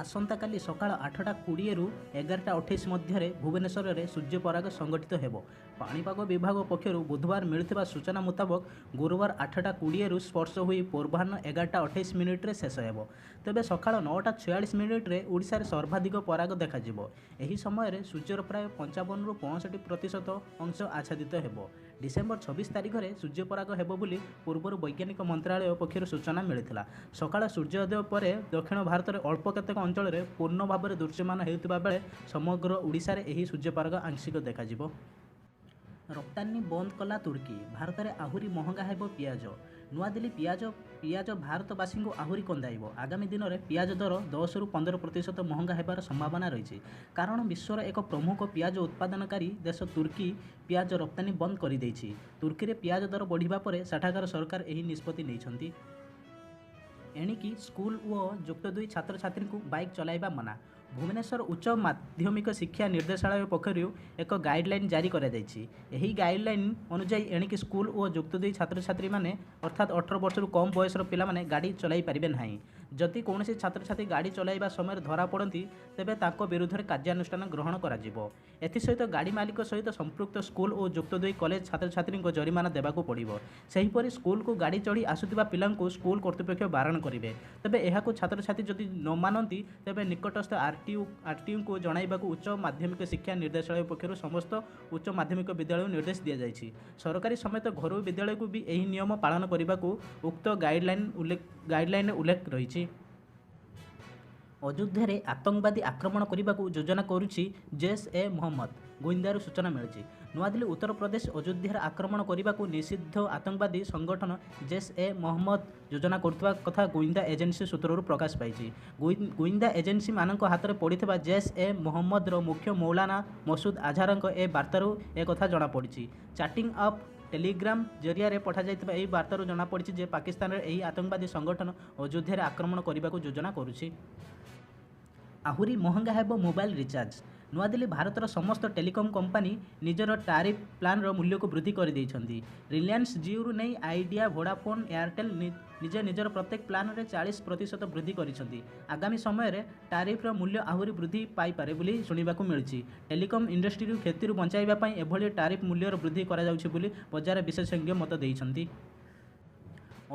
ଆସନ୍ତାକାଲି ସକାଳ 8:20ରୁ 11:28 ମଧ୍ୟରେ ଭୁବନେଶ୍ୱରରେ ସୂର୍ଯ୍ୟପରାଗ ସଂଘଟିତ ହେବ। ପାଣିପାଗ ବିଭାଗ ପକ୍ଷରୁ ବୁଧବାର ମିଳିଥିବା ସୂଚନା ମୁତାବକ ଗୁରୁବାର 8:20ରୁ ସ୍ପର୍ଶ ହୋଇ ପୂର୍ବାହ୍ନ 11:28 ମିନିଟ୍ରେ ଶେଷ ହେବ। ତେବେ ସକାଳ 9:46 ମିନିଟ୍ରେ ଓଡ଼ିଶାରେ ସର୍ବାଧିକ ପରାଗ ଦେଖାଯିବ। ଏହି ସମୟରେ ସୂର୍ଯ୍ୟର ପ୍ରାୟ 55ରୁ 65% ଅଂଶ ଆଚ୍ଛାଦିତ ହେବ। ଡିସେମ୍ବର 26 ତାରିଖରେ ସୂର୍ଯ୍ୟପରାଗ ହେବ ବୋଲି ପୂର୍ବରୁ ବୈଜ୍ଞାନିକ ମନ୍ତ୍ରାଳୟ ପକ୍ଷରୁ ସୂଚନା ମିଳିଥିଲା। ସକାଳ ସୂର୍ଯ୍ୟୋଦୟ ପରେ ଦକ୍ଷିଣ ଭାରତରେ ଅଳ୍ପ କେତେକ ଅଞ୍ଚଳରେ ପୂର୍ଣ୍ଣ ଭାବରେ ଦୃଶ୍ୟମାନ ହେଉଥିବା ବେଳେ ସମଗ୍ର ଓଡ଼ିଶାରେ ଏହି ସୂର୍ଯ୍ୟପରାଗ ଆଂଶିକ ଦେଖାଯିବ। ରପ୍ତାନି ବନ୍ଦ କଲା ତୁର୍କୀ, ଭାରତରେ ଆହୁରି ମହଙ୍ଗା ହେବ ପିଆଜ। ନୂଆଦିଲ୍ଲୀ, ପିଆଜ ଭାରତବାସୀଙ୍କୁ ଆହୁରି କନ୍ଦାଇବ। ଆଗାମୀ ଦିନରେ ପିଆଜ ଦର 10ରୁ 15% ମହଙ୍ଗା ହେବାର ସମ୍ଭାବନା ରହିଛି। କାରଣ ବିଶ୍ୱର ଏକ ପ୍ରମୁଖ ପିଆଜ ଉତ୍ପାଦନକାରୀ ଦେଶ ତୁର୍କୀ ପିଆଜ ରପ୍ତାନି ବନ୍ଦ କରିଦେଇଛି। ତୁର୍କୀରେ ପିଆଜ ଦର ବଢ଼ିବା ପରେ ସେଠାକାର ସରକାର ଏହି ନିଷ୍ପତ୍ତି ନେଇଛନ୍ତି। ଏଣିକି ସ୍କୁଲ ଓ ଯୁକ୍ତ 2 ଛାତ୍ରଛାତ୍ରୀଙ୍କୁ ବାଇକ୍ ଚଲାଇବା ମନା। ଭୁବନେଶ୍ୱର, ଉଚ୍ଚ ମାଧ୍ୟମିକ ଶିକ୍ଷା ନିର୍ଦ୍ଦେଶାଳୟ ପକ୍ଷରୁ ଏକ ଗାଇଡଲାଇନ୍ ଜାରି କରାଯାଇଛି। ଏହି ଗାଇଡଲାଇନ୍ ଅନୁଯାୟୀ ଏଣିକି ସ୍କୁଲ ଓ ଯୁକ୍ତ 2 ଛାତ୍ରଛାତ୍ରୀମାନେ, ଅର୍ଥାତ୍ 18 ବର୍ଷରୁ କମ୍ ବୟସର ପିଲାମାନେ ଗାଡ଼ି ଚଲାଇ ପାରିବେ ନାହିଁ। ଯଦି କୌଣସି ଛାତ୍ରଛାତ୍ରୀ ଗାଡ଼ି ଚଲାଇବା ସମୟରେ ଧରାପଡ଼ନ୍ତି, ତେବେ ତାଙ୍କ ବିରୁଦ୍ଧରେ କାର୍ଯ୍ୟାନୁଷ୍ଠାନ ଗ୍ରହଣ କରାଯିବ। ଏଥିସହିତ ଗାଡ଼ି ମାଲିକ ସହିତ ସମ୍ପୃକ୍ତ ସ୍କୁଲ ଓ ଯୁକ୍ତ 2 କଲେଜ ଛାତ୍ରଛାତ୍ରୀଙ୍କୁ ଜରିମାନା ଦେବାକୁ ପଡ଼ିବ। ସେହିପରି ସ୍କୁଲକୁ ଗାଡ଼ି ଚଢ଼ି ଆସୁଥିବା ପିଲାଙ୍କୁ ସ୍କୁଲ କର୍ତ୍ତୃପକ୍ଷ ବାରଣ କରିବେ। ତେବେ ଏହାକୁ ଛାତ୍ରଛାତ୍ରୀ ଯଦି ନ ମାନନ୍ତି, ତେବେ ନିକଟସ୍ଥ ଆରଟିଓଙ୍କୁ ଜଣାଇବାକୁ ଉଚ୍ଚ ମାଧ୍ୟମିକ ଶିକ୍ଷା ନିର୍ଦ୍ଦେଶାଳୟ ପକ୍ଷରୁ ସମସ୍ତ ଉଚ୍ଚ ମାଧ୍ୟମିକ ବିଦ୍ୟାଳୟକୁ ନିର୍ଦ୍ଦେଶ ଦିଆଯାଇଛି। ସରକାରୀ ସମେତ ଘରୋଇ ବିଦ୍ୟାଳୟକୁ ବି ଏହି ନିୟମ ପାଳନ କରିବାକୁ ଉକ୍ତ ଗାଇଡଲାଇନରେ ଉଲ୍ଲେଖ ରହିଛି। ଅଯୋଧ୍ୟାରେ ଆତଙ୍କବାଦୀ ଆକ୍ରମଣ କରିବାକୁ ଯୋଜନା କରୁଛି ଜୈଶ-ଏ-ମହମ୍ମଦ, ଗୁଇନ୍ଦାରୁ ସୂଚନା ମିଳିଛି। ନୂଆଦିଲ୍ଲୀ, ଉତ୍ତରପ୍ରଦେଶ ଅଯୋଧ୍ୟାରେ ଆକ୍ରମଣ କରିବାକୁ ନିଷିଦ୍ଧ ଆତଙ୍କବାଦୀ ସଂଗଠନ ଜୈଶ-ଏ-ମହମ୍ମଦ ଯୋଜନା କରୁଥିବା କଥା ଗୁଇନ୍ଦା ଏଜେନ୍ସି ସୂତ୍ରରୁ ପ୍ରକାଶ ପାଇଛି। ଗୁଇନ୍ଦା ଏଜେନ୍ସିମାନଙ୍କ ହାତରେ ପଡ଼ିଥିବା ଜୈଶ-ଏ-ମହମ୍ମଦର ମୁଖ୍ୟ ମୌଲାନା ମସୁଦ ଆଝାରଙ୍କ ଏକ ବାର୍ତ୍ତାରୁ ଏକଥା ଜଣାପଡ଼ିଛି। ଚାଟିଂ ଆପ୍ ଟେଲିଗ୍ରାମ ଜରିଆରେ ପଠାଯାଇଥିବା ଏହି ବାର୍ତ୍ତାରୁ ଜଣାପଡ଼ିଛି ଯେ, ପାକିସ୍ତାନର ଏହି ଆତଙ୍କବାଦୀ ସଂଗଠନ ଅଯୋଧ୍ୟାରେ ଆକ୍ରମଣ କରିବାକୁ ଯୋଜନା କରୁଛି। ଆହୁରି ମହଙ୍ଗା ହେବ ମୋବାଇଲ ରିଚାର୍ଜ। ନୂଆଦିଲ୍ଲୀ, ଭାରତର ସମସ୍ତ ଟେଲିକମ୍ କମ୍ପାନୀ ନିଜର ଟାରିଫ୍ ପ୍ଲାନ୍ର ମୂଲ୍ୟକୁ ବୃଦ୍ଧି କରିଦେଇଛନ୍ତି। ରିଲାଏନ୍ସ ଜିଓରୁ ନେଇ ଆଇଡିଆ, ଭୋଡାଫୋନ୍, ଏୟାରଟେଲ୍ ନିଜ ନିଜର ପ୍ରତ୍ୟେକ ପ୍ଲାନ୍ରେ 40% ବୃଦ୍ଧି କରିଛନ୍ତି। ଆଗାମୀ ସମୟରେ ଟାରିଫ୍ର ମୂଲ୍ୟ ଆହୁରି ବୃଦ୍ଧି ପାଇପାରେ ବୋଲି ଶୁଣିବାକୁ ମିଳିଛି। ଟେଲିକମ୍ ଇଣ୍ଡଷ୍ଟ୍ରିକୁ କ୍ଷତିରୁ ବଞ୍ଚାଇବା ପାଇଁ ଏଭଳି ଟାରିଫ୍ ମୂଲ୍ୟର ବୃଦ୍ଧି କରାଯାଉଛି ବୋଲି ବଜାର ବିଶେଷଜ୍ଞ ମତ ଦେଇଛନ୍ତି।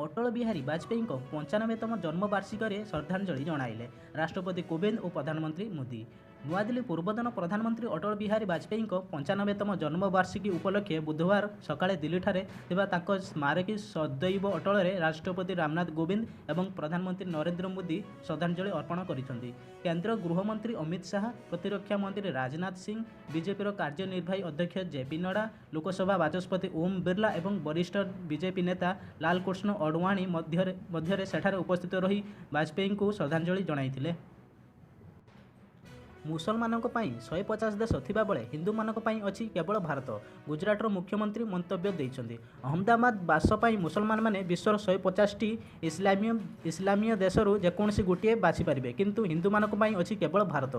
ଅଟଳ ବିହାରୀ ବାଜପେୟୀଙ୍କ 95ତମ ଜନ୍ମବାର୍ଷିକୀରେ ଶ୍ରଦ୍ଧାଞ୍ଜଳି ଜଣାଇଲେ ରାଷ୍ଟ୍ରପତି କୋବିନ୍ଦ ଓ ପ୍ରଧାନମନ୍ତ୍ରୀ ମୋଦି। ନୂଆଦିଲ୍ଲୀ, ପୂର୍ବତନ ପ୍ରଧାନମନ୍ତ୍ରୀ ଅଟଳ ବିହାରୀ ବାଜପେୟୀଙ୍କ 95ତମ ଜନ୍ମବାର୍ଷିକୀ ଉପଲକ୍ଷେ ବୁଧବାର ସକାଳେ ଦିଲ୍ଲୀଠାରେ ଥିବା ତାଙ୍କ ସ୍ମାରକୀ ସଦୈବ ଅଟଳରେ ରାଷ୍ଟ୍ରପତି ରାମନାଥ କୋବିନ୍ଦ ଏବଂ ପ୍ରଧାନମନ୍ତ୍ରୀ ନରେନ୍ଦ୍ର ମୋଦି ଶ୍ରଦ୍ଧାଞ୍ଜଳି ଅର୍ପଣ କରିଛନ୍ତି। କେନ୍ଦ୍ର ଗୃହମନ୍ତ୍ରୀ ଅମିତ ଶାହା, ପ୍ରତିରକ୍ଷା ମନ୍ତ୍ରୀ ରାଜନାଥ ସିଂ, ବିଜେପିର କାର୍ଯ୍ୟନିର୍ବାହୀ ଅଧ୍ୟକ୍ଷ ଜେପି ନଡ୍ଡା, ଲୋକସଭା ବାଚସ୍ପତି ଓମ୍ ବିର୍ଲା ଏବଂ ବରିଷ୍ଠ ବିଜେପି ନେତା ଲାଲକୃଷ୍ଣ ଆଡଭାନୀ ମଧ୍ୟରେ ସେଠାରେ ଉପସ୍ଥିତ ରହି ବାଜପେୟୀଙ୍କୁ ଶ୍ରଦ୍ଧାଞ୍ଜଳି ଜଣାଇଥିଲେ। ମୁସଲମାନଙ୍କ ପାଇଁ 150 ଦେଶ ଥିବାବେଳେ ହିନ୍ଦୁମାନଙ୍କ ପାଇଁ ଅଛି କେବଳ ଭାରତ, ଗୁଜରାଟର ମୁଖ୍ୟମନ୍ତ୍ରୀ ମନ୍ତବ୍ୟ ଦେଇଛନ୍ତି। ଅହମ୍ମଦାବାଦ, ବାସ ପାଇଁ ମୁସଲମାନମାନେ ବିଶ୍ୱର 150ଟି ଇସଲାମୀୟ ଦେଶରୁ ଯେକୌଣସି ଗୋଟିଏ ବାଛିପାରିବେ, କିନ୍ତୁ ହିନ୍ଦୁମାନଙ୍କ ପାଇଁ ଅଛି କେବଳ ଭାରତ।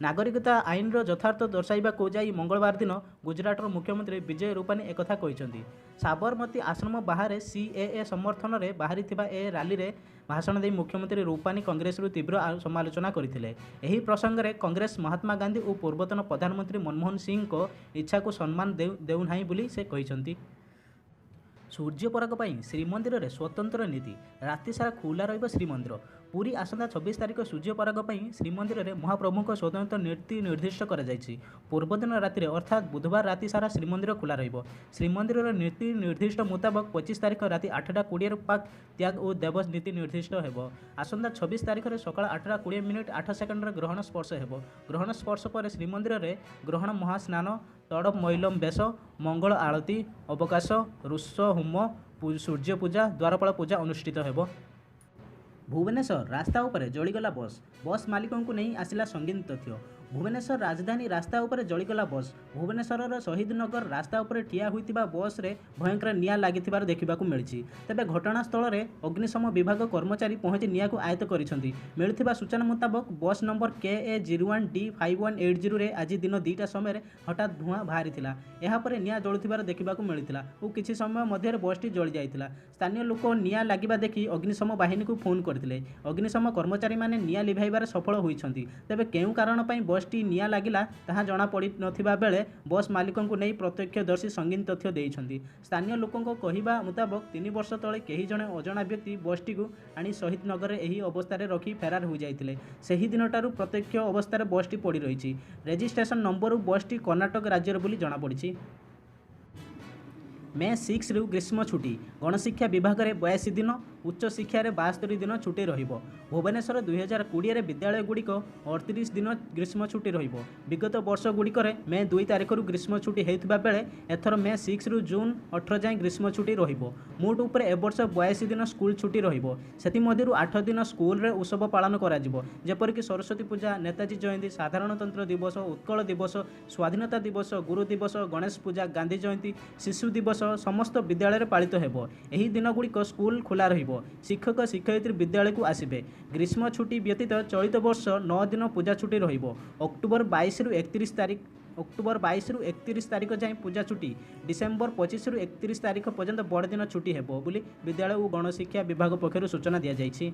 ନାଗରିକତା ଆଇନର ଯଥାର୍ଥତା ଦର୍ଶାଇବାକୁ ଯାଇ ମଙ୍ଗଳବାର ଦିନ ଗୁଜରାଟର ମୁଖ୍ୟମନ୍ତ୍ରୀ ବିଜୟ ରୂପାନୀ ଏକଥା କହିଛନ୍ତି। ସାବରମତୀ ଆଶ୍ରମ ବାହାରେ ସିଏଏ ସମର୍ଥନରେ ବାହାରିଥିବା ଏକ ରାଲିରେ ଭାଷଣ ଦେଇ ମୁଖ୍ୟମନ୍ତ୍ରୀ ରୂପାନୀ କଂଗ୍ରେସର ତୀବ୍ର ସମାଲୋଚନା କରିଥିଲେ। ଏହି ପ୍ରସଙ୍ଗରେ କଂଗ୍ରେସ ମହାତ୍ମା ଗାନ୍ଧୀ ଓ ପୂର୍ବତନ ପ୍ରଧାନମନ୍ତ୍ରୀ ମନମୋହନ ସିଂହଙ୍କ ଇଚ୍ଛାକୁ ସମ୍ମାନ ଦେଉନାହିଁ ବୋଲି ସେ କହିଛନ୍ତି। ସୂର୍ଯ୍ୟପରାଗ ପାଇଁ ଶ୍ରୀମନ୍ଦିରରେ ସ୍ୱତନ୍ତ୍ର ନୀତି, ରାତିସାରା ଖୋଲା ରହିବ ଶ୍ରୀମନ୍ଦିର। ପୁରୀ, ଆସନ୍ତା 26 ତାରିଖ ସୂର୍ଯ୍ୟପରାଗ ପାଇଁ ଶ୍ରୀମନ୍ଦିରରେ ମହାପ୍ରଭୁଙ୍କ ସ୍ୱତନ୍ତ୍ର ନୀତି ନିର୍ଦ୍ଦିଷ୍ଟ କରାଯାଇଛି। ପୂର୍ବଦିନ ରାତିରେ, ଅର୍ଥାତ୍ ବୁଧବାର ରାତି ସାରା ଶ୍ରୀମନ୍ଦିର ଖୋଲା ରହିବ। ଶ୍ରୀମନ୍ଦିରର ନୀତି ନିର୍ଦ୍ଦିଷ୍ଟ ମୁତାବକ 25 ତାରିଖ ରାତି 8:20ରୁ ପାକ ତ୍ୟାଗ ଓ ଦେବ ନୀତି ନିର୍ଦ୍ଦିଷ୍ଟ ହେବ। ଆସନ୍ତା 26 ତାରିଖରେ ସକାଳ 8:20 ମିନିଟ୍ 8 ସେକେଣ୍ଡରେ ଗ୍ରହଣ ସ୍ପର୍ଶ ହେବ। ଗ୍ରହଣ ସ୍ପର୍ଶ ପରେ ଶ୍ରୀମନ୍ଦିରରେ ଗ୍ରହଣ ମହାସ୍ନାନ, ତଡ଼ପ ମଇଲମ ବେଶ, ମଙ୍ଗଳ ଆଳତି, ଅବକାଶ, ଋଷ ହୋମ, ସୂର୍ଯ୍ୟପୂଜା, ଦ୍ୱାରପାଳ ପୂଜା ଅନୁଷ୍ଠିତ ହେବ। ଭୁବନେଶ୍ୱର, ରାସ୍ତା ଉପରେ ଜଳିଗଲା ବସ୍, ବସ୍ ମାଲିକଙ୍କୁ ନେଇ ଆସିଲା ସଙ୍ଗୀନ ତଥ୍ୟ। ଭୁବନେଶ୍ୱର, ରାଜଧାନୀ ରାସ୍ତା ଉପରେ ଜଳିଗଲା ବସ୍। ଭୁବନେଶ୍ୱରର ଶହୀଦନଗର ରାସ୍ତା ଉପରେ ଠିଆ ହୋଇଥିବା ବସ୍ରେ ଭୟଙ୍କର ନିଆଁ ଲାଗିଥିବାର ଦେଖିବାକୁ ମିଳିଛି। ତେବେ ଘଟଣାସ୍ଥଳରେ ଅଗ୍ନିଶମ ବିଭାଗ କର୍ମଚାରୀ ପହଞ୍ଚି ନିଆଁକୁ ଆୟତ୍ତ କରିଛନ୍ତି। ମିଳିଥିବା ସୂଚନା ମୁତାବକ, ବସ୍ ନମ୍ବର KA 01 D 5180ରେ ଆଜି ଦିନ 2ଟା ସମୟରେ ହଠାତ୍ ଧୂଆଁ ବାହାରିଥିଲା। ଏହାପରେ ନିଆଁ ଜଳୁଥିବାର ଦେଖିବାକୁ ମିଳିଥିଲା ଓ କିଛି ସମୟ ମଧ୍ୟରେ ବସ୍ଟି ଜଳିଯାଇଥିଲା। ସ୍ଥାନୀୟ ଲୋକ ନିଆଁ ଲାଗିବା ଦେଖି ଅଗ୍ନିଶମ ବାହିନୀକୁ ଫୋନ୍ କରିଥିଲେ। କରିଥିଲେ। ଅଗ୍ନିଶମ କର୍ମଚାରୀମାନେ ନିଆଁ ଲିଭାଇବାରେ ସଫଳ ହୋଇଛନ୍ତି। ତେବେ କେଉଁ କାରଣ ପାଇଁ ବସ୍ଟି ନିଆଁ ଲାଗିଲା ତାହା ଜଣାପଡ଼ିନଥିବା ବେଳେ ବସ୍ ମାଲିକଙ୍କୁ ନେଇ ପ୍ରତ୍ୟକ୍ଷଦର୍ଶୀ ସଙ୍ଗୀନ ତଥ୍ୟ ଦେଇଛନ୍ତି। ସ୍ଥାନୀୟ ଲୋକଙ୍କ କହିବା ମୁତାବକ, 3 ବର୍ଷ ତଳେ କେହି ଜଣେ ଅଜଣା ବ୍ୟକ୍ତି ବସ୍ଟିକୁ ଆଣି ଶହୀଦନଗରରେ ଏହି ଅବସ୍ଥାରେ ରଖି ଫେରାର ହୋଇଯାଇଥିଲେ। ସେହିଦିନଠାରୁ ପ୍ରତ୍ୟକ୍ଷ ଅବସ୍ଥାରେ ବସ୍ଟି ପଡ଼ି ରହିଛି। ରେଜିଷ୍ଟ୍ରେସନ ନମ୍ବରରୁ ବସ୍ଟି କର୍ଣ୍ଣାଟକ ରାଜ୍ୟର ବୋଲି ଜଣାପଡ଼ିଛି। ମେ 6ରୁ ଗ୍ରୀଷ୍ମ ଛୁଟି। ଗଣଶିକ୍ଷା ବିଭାଗରେ 82 ଦିନ, ଉଚ୍ଚଶିକ୍ଷାରେ 72 ଦିନ ଛୁଟି ରହିବ। ଭୁବନେଶ୍ୱର, 2020ରେ ବିଦ୍ୟାଳୟଗୁଡ଼ିକ 38 ଦିନ ଗ୍ରୀଷ୍ମ ଛୁଟି ରହିବ। ବିଗତ ବର୍ଷଗୁଡ଼ିକରେ ମେ 2 ତାରିଖରୁ ଗ୍ରୀଷ୍ମ ଛୁଟି ହେଉଥିବା ବେଳେ ଏଥର ମେ 6ରୁ ଜୁନ୍ 18 ଯାଏଁ ଗ୍ରୀଷ୍ମ ଛୁଟି ରହିବ। ମୋଟ ଉପରେ ଏବର୍ଷ 82 ଦିନ ସ୍କୁଲ ଛୁଟି ରହିବ। ସେଥିମଧ୍ୟରୁ 8 ଦିନ ସ୍କୁଲରେ ଉତ୍ସବ ପାଳନ କରାଯିବ, ଯେପରିକି ସରସ୍ୱତୀ ପୂଜା, ନେତାଜୀ ଜୟନ୍ତୀ, ସାଧାରଣତନ୍ତ୍ର ଦିବସ, ଉତ୍କଳ ଦିବସ, ସ୍ୱାଧୀନତା ଦିବସ, ଗୁରୁ ଦିବସ, ଗଣେଶ ପୂଜା, ଗାନ୍ଧୀ ଜୟନ୍ତୀ, ଶିଶୁ ଦିବସ ସମସ୍ତ ବିଦ୍ୟାଳୟରେ ପାଳିତ ହେବ। ଏହି ଦିନଗୁଡ଼ିକ ସ୍କୁଲ ଖୋଲା ରହିବ। ଶିକ୍ଷକ ଶିକ୍ଷୟିତ୍ରୀ ବିଦ୍ୟାଳୟକୁ ଆସିବେ। ଗ୍ରୀଷ୍ମ ଛୁଟି ବ୍ୟତୀତ ଚଳିତ ବର୍ଷ 9 ଦିନ ପୂଜା ଛୁଟି ରହିବ। ଅକ୍ଟୋବର 22ରୁ 31 ତାରିଖ, ଅକ୍ଟୋବର 22ରୁ 31 ତାରିଖ ଯାଏଁ ପୂଜା ଛୁଟି, ଡିସେମ୍ବର 25ରୁ 31 ତାରିଖ ପର୍ଯ୍ୟନ୍ତ ବଡ଼ଦିନ ଛୁଟି ହେବ ବୋଲି ବିଦ୍ୟାଳୟ ଓ ଗଣଶିକ୍ଷା ବିଭାଗ ପକ୍ଷରୁ ସୂଚନା ଦିଆଯାଇଛି।